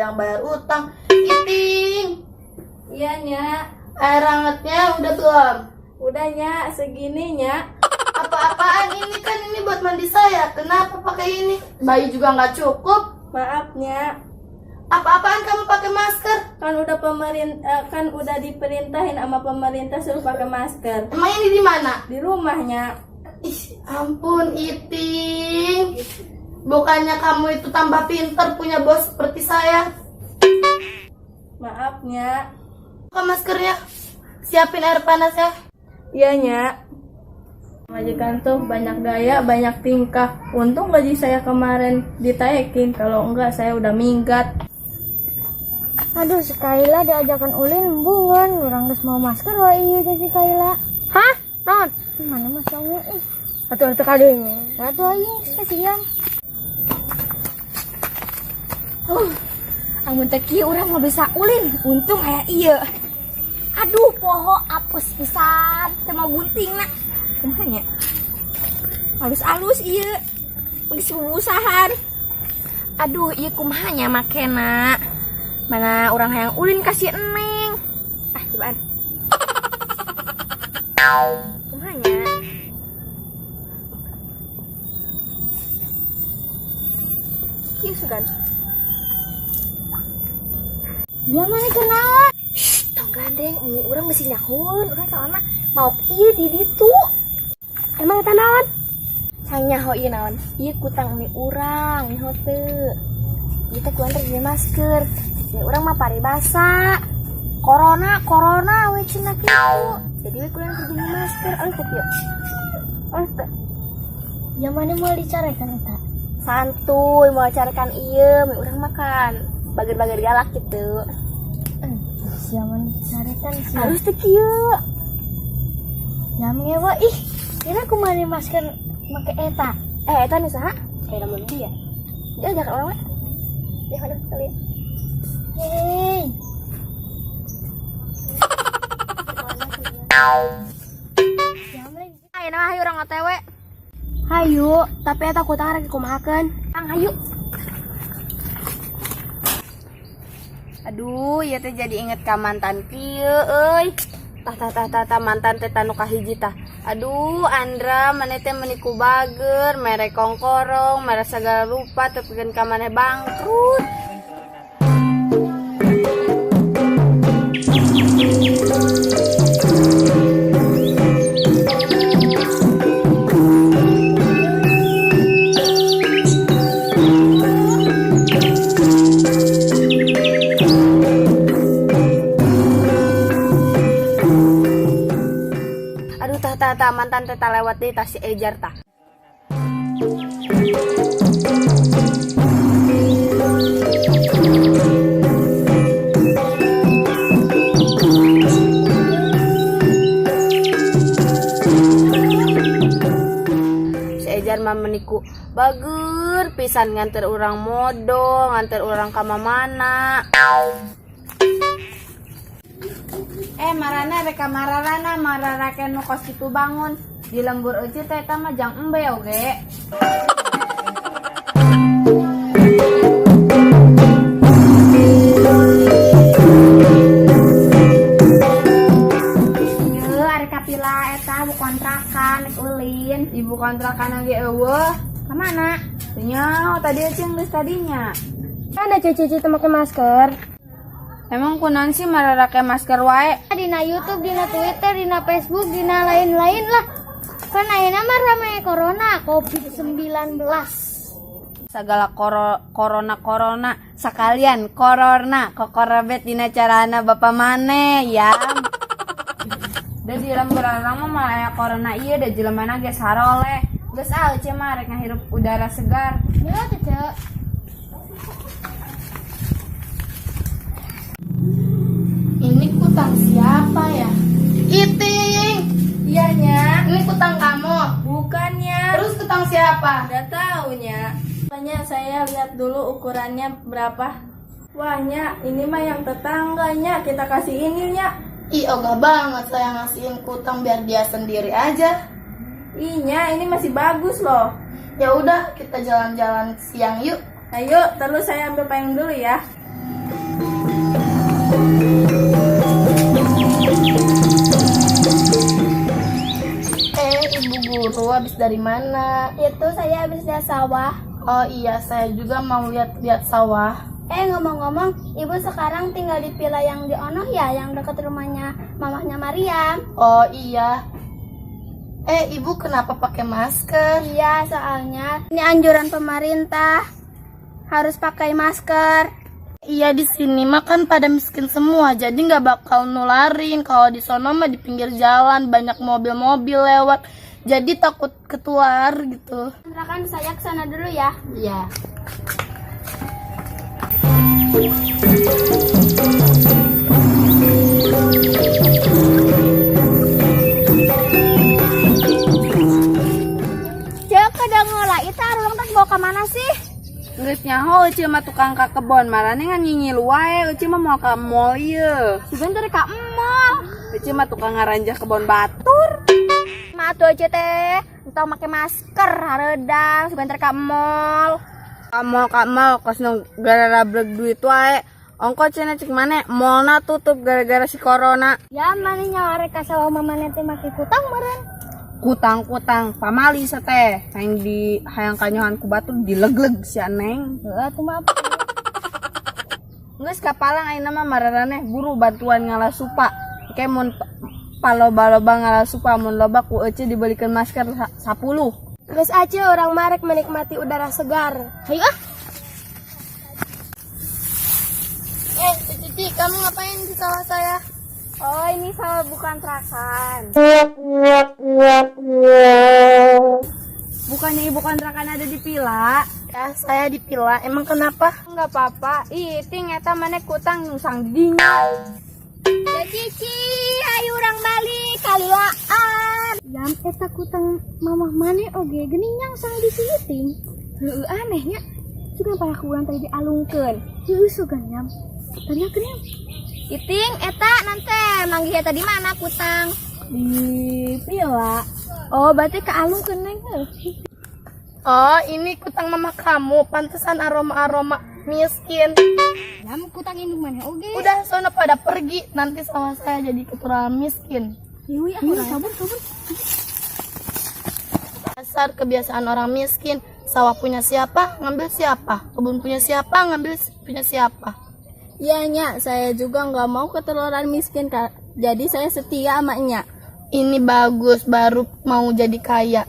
yang bayar utang. Iting, Iya, Nya. Air hangatnya udah belum? Udah, Nya, segini, Nya. Apa-apaan ini, kan ini buat mandi saya. Kenapa pakai ini? Bayi juga nggak cukup. Maaf, Nya. Apa-apaan kamu pakai masker? Kan udah diperintahin sama pemerintah suruh pakai masker. Emang ini di mana? Di rumahnya. Ih, ampun Iting. Bukannya kamu itu tambah pinter punya bos seperti saya. Maaf, Nya. Buka maskernya. Siapin air panas ya. Iya, Nya. Majikan tuh banyak gaya, banyak tingkah. Untung gaji saya kemarin ditaikin. Kalau enggak, saya udah minggat. Aduh, si Kaila diajakan ulin embungan, urang geus mawa masker wae ieu jeung si Kaila. Hah? Naon? Mana mah songe ih. Atuh teu kadenge. Atuh aing geus kasihan. Amun teh kieu urang mah bisa ulin, untung aya ieu. Aduh, poho apes pisan, teu mawa guntingna. Kumaha nya? Alus-alus ieu. Geus bubusahan. Aduh, ieu kumaha nya makena? Mana urang hayang ulin ka si Eneng. Ah, cobaan. Kumaha nya? Kieu sugan. Dia mana kenalan? Shh, tong gandeng, umi urang mesti nyahoeun, urang soalna maok ieu di ditu. Emang eta naon? Sang nyaho ieu naon? Ieu kutang umi urang, nyaho teu. Ieu teh kuantar di masker. Umi urang mah paribasa. Corona, corona we cenah kitu. Jadi we kudu di masker. Alus teu kieu? Alus teu? Ya mana mau dicarekan eta? Santuy, mau carekan ieu, umi urang makan. Bager-bager galak gitu. Eh, sia mana dicarekan sih? Alus teu kieu? Ya ngewa ih. Kira kumaha masker make eta? Eh, eta nu saha? Eh, lamun dia. Dia ajak orang we. Dia mana kali ya? Hei, Ayo nah, hayu urang OTW. Hayu, tapi eta kutang rek dikumahakeun. Kang hayu. Aduh, ieu teh jadi inget ka mantan kieu euy. Tah tah tah tah, tah mantan teh tanu kahiji tah. Aduh, Andra, maneh teh meuni ku bager, mere kongkorong, mere segala rupa tepikeun ka maneh bangkrut. Aduh, tah tah tah mantan teh tah lewat deui tah si Ejar tah. Si Ejar mah meuni ku bager pisan nganter urang modol, nganter urang ka mamana. Eh, marana rek ka mararana, mararake nu kos kitu bangun. Di lembur euceu teh eta mah jang embe oge. Ieu ari kapila eta bu kontrakan rek ulin. Ibu kontrakan ge eueuh. Ka mana? Teu nyaho tadi euceu geus tadinya. Ada cuci-cuci teu make masker. Emang kunaon sih mararake masker wae? Dina YouTube, dina Twitter, dina Facebook, dina lain-lain lah. Kan ayeuna mah rame corona, COVID-19. Segala corona corona sekalian corona kokorebet dina carana bapak maneh ya. Da di lembur urang mah moal aya corona ieu da jelemana geus haroleh. Geus ah euceu mah rek ngahirup udara segar. Ya teh, Cek. Ini kutang siapa ya? Iting. Iya, Nya. Ini kutang kamu. Bukannya. Terus kutang siapa? Udah tahu, Nya. Makanya saya lihat dulu ukurannya berapa. Wah, Nya, ini mah yang tetangganya. Kita kasih ini, Nya. Ih, ogah banget saya ngasihin kutang biar dia sendiri aja. Ih, Nya, ini masih bagus loh. Ya udah, kita jalan-jalan siang yuk. Ayo, terus saya ambil payung dulu ya. dari mana? Itu saya habis lihat sawah. Oh iya, saya juga mau lihat-lihat sawah. Eh, ngomong-ngomong, ibu sekarang tinggal di villa yang di Ono ya, yang dekat rumahnya mamahnya Mariam. Oh iya. Eh, ibu kenapa pakai masker? Iya, soalnya ini anjuran pemerintah harus pakai masker. Iya, di sini mah kan pada miskin semua, jadi nggak bakal nularin. Kalau di sono mah di pinggir jalan banyak mobil-mobil lewat, jadi takut ketular gitu. Kontrakan saya ke sana dulu ya. Iya. Cek kedengola itu arurang teh bawa kemana sih? Geus nyaho euceu mah tukang ka kebon, marane ngan nyinyilu wae, euceu mah moal ka mall ieu. Sebentar ka mall. Euceu mah tukang ngaranjah kebon batur. Mah atuh aja teh, entah make masker hareudang sebentar ka mall. Ka mall kos nu gara breg duit wae. Ongko cenah cek maneh mallna tutup gara-gara si corona. Ya mana nyaware ka sawah mamane teh make kutang meureun. Kutang-kutang pamali teh hayang di hayang kanyohan ku batur dilegleg si Neng. Heeh atuh mah. Geus kapalang ayeuna mah mararaneh buru bantuan ngala supa. Ke mun paloba-loba ngala supa mun loba ku euceu dibelikeun masker 10. Geus aja orang marek menikmati udara segar. Hayu ah. Eh, Cici, kamu ngapain di sawah saya? Oh, ini sawah bukan kontrakan. Bukannya ibu kontrakan ada di pila? Ya, saya di pila. Emang kenapa? Enggak apa-apa. Ih, ting eta maneh kutang nusang di dinya. Ya Cici, ayo urang balik kalilaan. Jam eta kutang mamah maneh oge geuning nyangsang di si Iting. Heueuh anehnya. Sugan para ku urang tadi dialungkeun. Heueuh sugan nyam. Tanyakeun nyam. Iting eta nante manggih eta di mana kutang? Di pila. Oh, berarti kealungkeun neng heuh. Oh, ini kutang mama kamu. Pantesan aroma-aroma miskin. Jam kutang indung maneh oge. Udah sono pada pergi, nanti sawah saya jadi keturunan miskin. Yuy, aku kabur kabur. Dasar kebiasaan orang miskin, sawah punya siapa, ngambil siapa, kebun punya siapa, ngambil punya siapa. Iya nya, saya juga nggak mau ketularan miskin Kak. Jadi saya setia sama nya. Ini bagus, baru mau jadi kaya.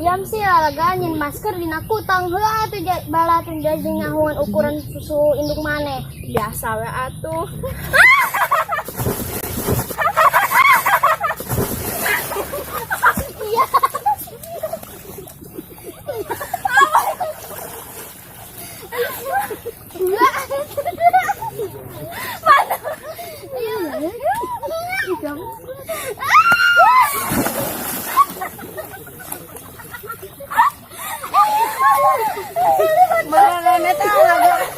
Jam sih lalagaan nyin masker dina kutang heuh atuh balatun jadi nyahuan ukuran susu induk maneh. Biasa we atuh. Marane teh lalagaan.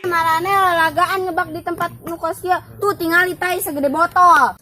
Marane lalagaan ngebak di tempat nu kos kieu. Tuh tingali tai segede botol.